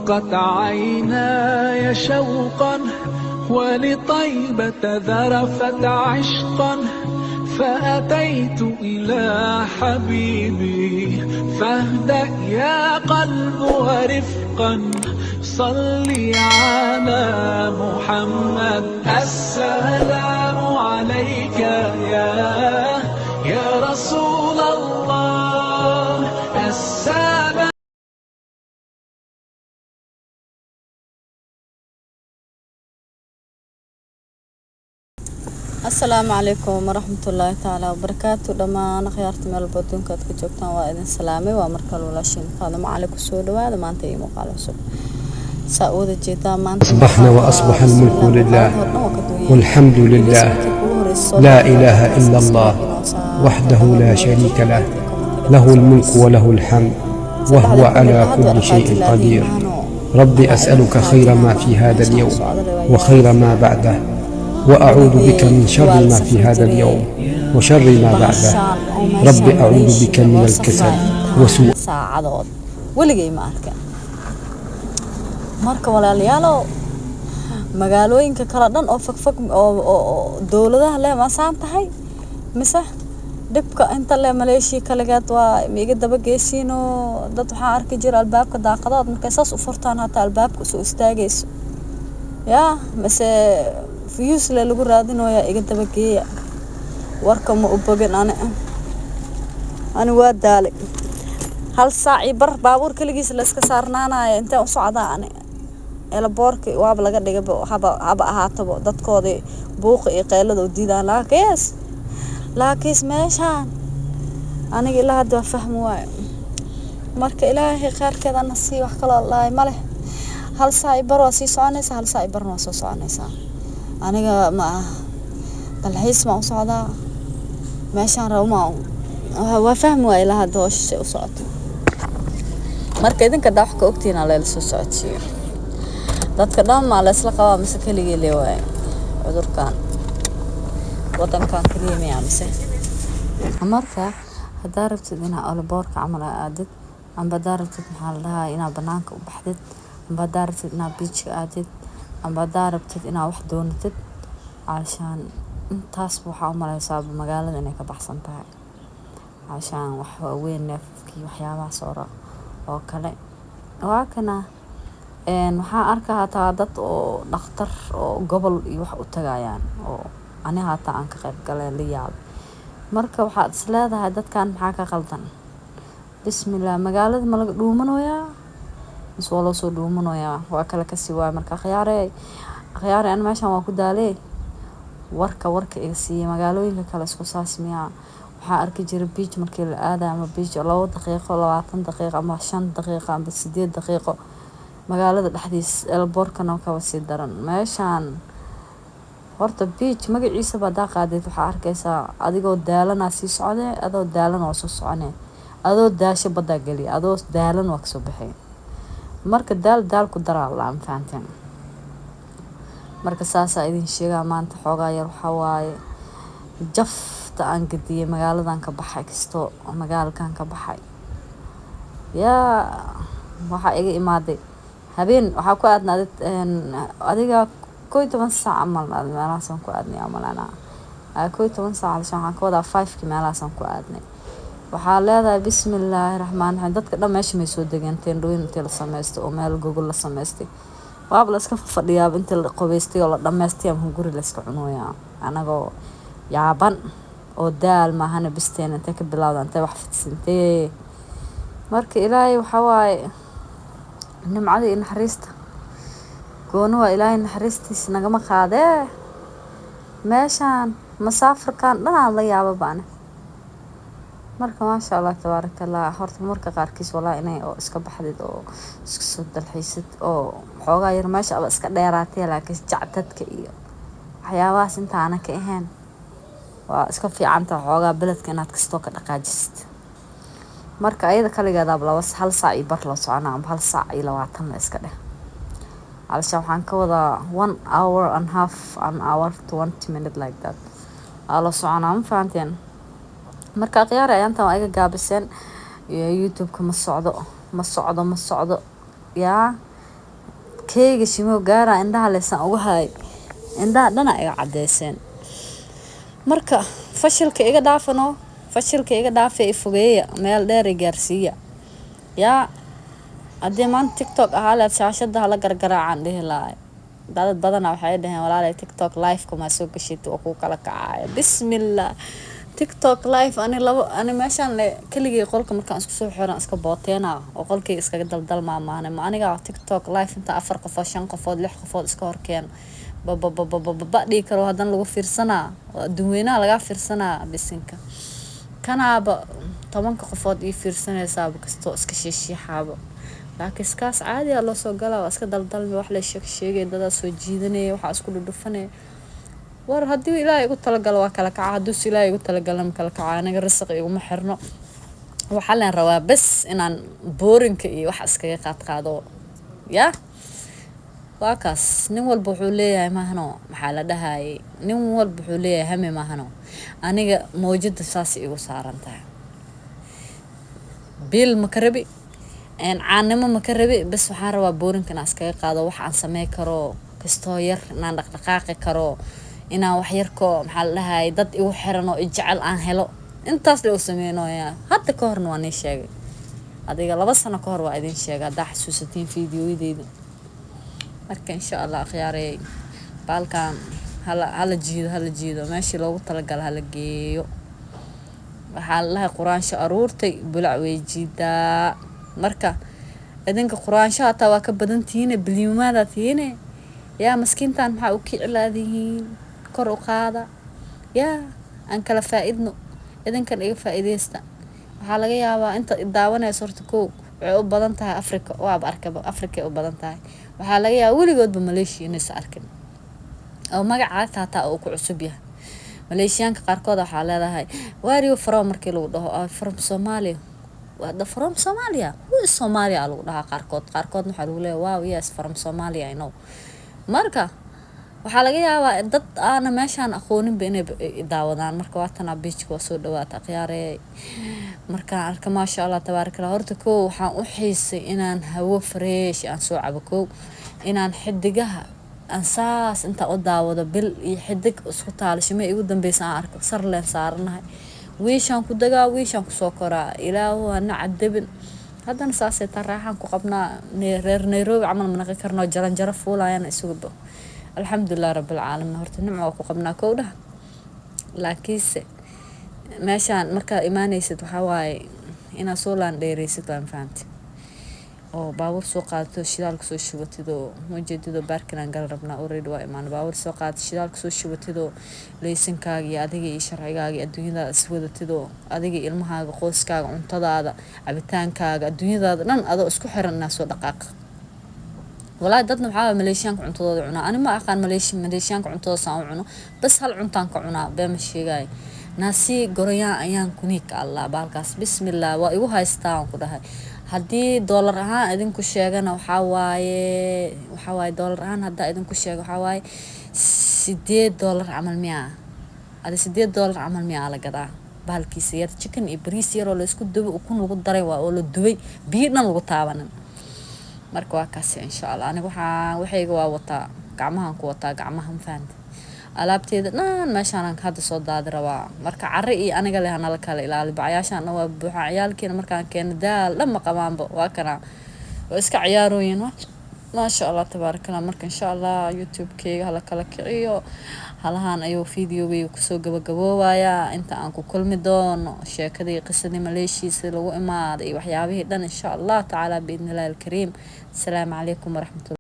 أشرقت عيناي شوقا ولطيبة ذرفت عشقا فأتيت إلى حبيبي فاهدأ يا قلب ورفقا صلي على محمد. السلام عليك يا رسول الله. السلام. Asalaamu calaykum waraxmatullaahi tacaala wabarakaatu. Dhammaan akhyaarta meel walba adduunka aad ka joogtaan, waa idin salaamay. Waa markale walaashiin Faadimo Cali. Kusoo dhawaada maanta iyo muuqaal cusub. Saa u wada jeedaa maanta أصبحنا وأصبح الملك لله والحمد لله، لا إله إلا الله وحده لا شريك له، له الملك وله الحمد وهو على كل شيء قدير. رب أسألك خير ما في هذا اليوم وخير ما بعده، وأعوذ بك من شر ما في هذا اليوم وشر ما بعده. رب أعوذ بك من الكسل وسوء Saacadood weligay ma arkin. Marka walaalayaalow, magaalooyinka kale dhan oo fogfog oo dowladaha leh ma saan tahay mise dhibka inta leh Maleeshiya kaligeed waa ma iga daba geysiino? Dad waxaa arki jira albaabka daaqadaad markay saas u furtaan, hataa albaabka usoo istaagayso yaa mise fuyuusle lagu raadinooyaa. Iga daba geeya, warka ma u bogin. Ani waa daalay. Hal saac iyo bar baabuur kaligiis la iska saarnaanaya. Inteen u socdaa ani? Airportka waaba laga dhigaba, haba ahaataba dadkoodii buuqa iyo qeylada u diidaan, laakiinse meeshaan aniga ilaa hadda waa fahmi waayo. Marka Ilaahay kheyrkeeda na sii, wax kaloo lahay ma leh. Hal saac iyo bar waa sii soconaysaa, hal saac iyo barna waa soo soconaysaa. Aniga ma ah dalxiis ma u socdaa meeshaan rabo ma waa fahmi waaya ilaa hadda howsha u socoto. Marka idinka daa wax ka ogtihiin aa layla soo socodsiiyo. Dadka dhan maa la isla qabaa mise keligii le waaye cudurkan wadankan keliya miyaa mise? Marka haddaa rabtid inaa airportka camal aa aadid, amba haddaa rabtid, maxaa la dhahaa, inaa banaanka u baxdid, amba haddaa rabtid inaa beachka aadid, amba haddaa rabtid inaa wax doonatid, calashaan intaasba waxaa u maleysaa magaalada inay ka baxsan tahay. Calashaan wax waaweyn, neefafkii, waxyaabahaas oo kale waa kana. Waxaan arkaa hataa dad oo dhakhtar oo gobol iyo wax u tagayaan oo ani hataa aan ka qayb galay, la yaabay. Marka waxaad is leedahay, dadkan maxaa ka qaldan? Bismillah, magaalada ma laga dhuumanayaa mise waa loo soo dhuumanayaa? Waa kala kasi waay. Marka akhyaare, akhyaare, ani meeshan waa ku daalee. Warka iga siiya, magaalooyinka kale isku saas miyaa? Waxaa arki jiray beach markii la aadayo ama beach 2 daqiiqo, 20 daqiiqo ama 5 daqiiqo ama 8 daqiiqo magaalada dhexdiis. Airportkana kaba sii daran meeshaan. Horta beach magaciisaba haddaa qaadid, waxaa arkaysaa adigoo daalanaa sii socdee, adoo daalan waa soo soconee, adoo daasho baddaa geliya, adoo daalan waa kasoo baxay. Marka daal daal ku daraa la ma fahanteen? Marka saasaa idin sheegaa. Maanta xoogaa yar waxaa waaye jafta aan gadiyay, magaaladan ka baxay, kastoo magaalkan ka baxay. Yaa waxaa iga imaaday habeen, waxaa ku aadnay adiga 11 saac camal meelahaasaan ku aadnay amalana. 11 saac alishaan waxaan ka wadaa 5-ki meelahaasaan ku aadnay. Waxaa leedahay, bismillaahi raxmaan raxiim, dadka dhan meesha may soo degeen? Teendhooyin intii la samaystay oo meel gogol la samaystay, waaba la iska fadhiyaaba. Intii la qobaystay oo la dhamaystay ama guri la iska cunooyaa, anagoo yaaban oo daal maahane bisteen intee ka bilowda, intee wax fidsantee. Marka Ilaahay waxaa waaye nimcada iyo naxariista gooni waa. Ilaahay naxariistiisa nagama qaadee. Meeshaan masaafarkan dhan aan la yaaba baane. Marka maasha Allah, tabaaraka Allah. Horta marka qaarkiis walaa inay oo iska baxdid oo iska soo dalxiisid oo xoogaa yar meesha aba iska dheeraatay, laakiin jacdadka iyo waxyaabahaas intaana ka ahayn waa iska fiicantaha xoogaa beledka inaad kastoo ka dhaqaajisid. Marka ayada kaligeedaaba laba hal saac iyo bar la soconaa amba hal saac iyo labaatan la iska dheh. Calashaan waxaan ka wadaa one hour and half an hour, 20 minute like that aa la soconaa, ma fahanteen? Marka akhyaar, ayaantan waa iga gaabiseen. YouTube-ka ma socdo, ma socdo, ma socdo yaa. Keyga shimo gaara indhaha leysaan uga hay, indhaha dhana iga cadeyseen. Marka fashilka iga dhaafano, fashilka iga dhaafay, i fogeeya, meel dheer i gaarsiiya. Yaa haddii maanta TikTok ahaa leed, shaashada hala gargaraacaan dhihi lahay. Dad badana waxay dhaheen, "Walaalay, TikTok live kuma soo gashid oo ku kala kacaya." Bismillah, TikTok live ani labo ani meeshaan le keligay qolka markaan isku soo xiran iska booteena oo qolkayga iskaga daldalmaa maahane. Ma aniga TikTok live inta afar qofood, shan qofood, lix qofood iska horkeen babababababa dhihi karo, haddana lagu fiirsanaa oo adduun weynaha lagaa fiirsanaa. Bisinka, kanaaba 10-ka qofood ii fiirsanaysaaba kastoo iska shiishiixaaba, laakiin iskaas caadi aa loo soo galaa, waa iska daldalmi, wax la sheeg sheegay, dadaa soo jiidanaya, waxaa isku dhudhufanaya. War haddii Ilaahay igu talagalo waa kala kaca, hadduuse Ilaahay igu talagalo ma kala kaca. Aniga risaq iguma xirno. Waxaa leen rabaa bes inaan boorinka iyo wax iskaga qaadqaado. Yaa waa kaas, nin walba wuxuu leeyahay maahano, maxaa la dhahayay, nin walba wuxuu leeyahay hami maahano. Aniga mawjada saas igu saaran tahay, biil ma ka rabi, caanimo ma ka rabi, bes waxaan rabaa boorinka inaan iskaga qaado, wax aan samey karo kastoo yar, inaan dhaqdhaqaaqi karo, inaan wax yarko, maxaa la dhahayay, dad igu xiran oo i jecel aan helo. Intaas le u sameynooyaa. Hadda ka horna waa nii sheegay, adiga 2 sano ka hor waa idin sheegay, haddaa xasuusatiin fiidiyoyadeyda. Marka insha Allah, akhyaarey, baalkan hala hala jiido, hala jiido, meeshii loogu talagala hala geeyo. Waxaa la dhahay quraansho aruurtay bulac way jiidaa. Marka idinka quraansho hataa waa ka badan tihiine, bilyuumaada tihiine. Yaa maskiintan maxaa u kicilaadihiin? Kor u qaada, yaa aan kala faa-idno, idinkan iga faa-iideysta. Waxaa laga yaabaa inta daawanayso, horta kow waxay u badan tahay Africa, waaba arkaba, Africa u badan tahay. Waxaa laga yaabaa weligoodba Malaysia inaysa arkin oo magacaas hataa uu ku cusub yahay. Maleeshiyaanka qaarkood waxaa leedahay, "Where you from?" markii lagu dhaho, "From Somalia." Waa the "From Somalia? Who is Somalia?" lagu dhahaa qaarkood. Qaarkoodna waxaa lagu leeyahay, "Wow, yes, from Somalia, I know." Marka waxaa laga yaabaa dad aana meeshaan aqooninba inay daawadaan. Marka waatanaa beachka waa soo dhawaata, akhyaarey. Markaan arka, maasha Allah, tabaaraka Allah. Horta kow waxaan u xiisay inaan hawo fresh aan soo cabo, kow inaan xidigaha aan saas intaan u daawado, bil iyo xidig isku taalo, shime igu dambeysa aan arko, sarleen saaranahay, wiishaan ku dagaa, wiishaan kusoo koraa. Ilaahu hana cadabin. Haddana saasay taa, raaxaan ku qabnaa. Reer Nairobi camal ma naqi karno, jaranjaro fuulayana isuguba. Alxamdulilah rabbilcaalamiin, horta nimco waa ku qabnaa, kow dhaha. Laakiinse meeshaan markaad imaanaysid waxaa waaye inaad soo laandheereysid, waan fahamtay, oo baabuur soo qaadato, shidaalka soo shubatid, oo ujeedidoo parking-aan gal rabnaa, already waa imaan, baabuur soo qaadato, shidaalka soo shubatid, oo leysankaaga iyo adiga iyo sharcigaaga iyo adduunyadaada is wadatid, oo adiga iyo ilmahaaga, qoyskaaga, cuntadaada, cabitaankaaga, adduunyadaada dhan adoo isku xiran inaad soo dhaqaaq. Walaahi dadna waxaa Maleeshiyaanka cuntadooda cunaa. Ani ma aqaan Maleeshiyaanka cuntadooda saan u cuno, bas hal cuntaan ka cunaa, bee ma sheegaayo, nasi goreng ayaan kuniik allah baalkaas. Bismillah, waa igu haystaa aan ku dhahay. Haddii doolar ahaan idinku sheegana, waxaa waaye doolar ahaan haddaa idinku sheego, waxaa waaye $8 camal miyaa, adi $8 camal miyaa la gadaa bahalkiisa yar. Chicken iyo bariis yaroo la isku dubay, ukun lagu daray waa oo la dubay, biyo dhan lagu taabanin. Marka waa kaasi, insha Allah. Aniga waxaa waxayga waa wataa, gacmahan ku wataa, gacmaha, ma fahamte? Alaabteeda dhan meeshaan hadda soo daadi rabaa. Marka cari iyo aniga leh hanala kala ilaali. Bacyaashaan waa buuxa. Ciyaalkiina markaan keeno daal dhan ma qabaanba, waa kana, waa iska ciyaarooyin. Maasha Allah, tabaarakallah. Marka insha Allah YouTube-keyga hala kala kiciyo. Halahan ayuu videogeyga kusoo gabagaboobayaa. Inta aan ku kulmi doono sheekadii, qisadii Maleeshiya sida lagu imaaday iyo waxyaabihii dhan, insha Allah tacaala, biidnillahi alkariim. Asalaamu calaykum waraxmatullah.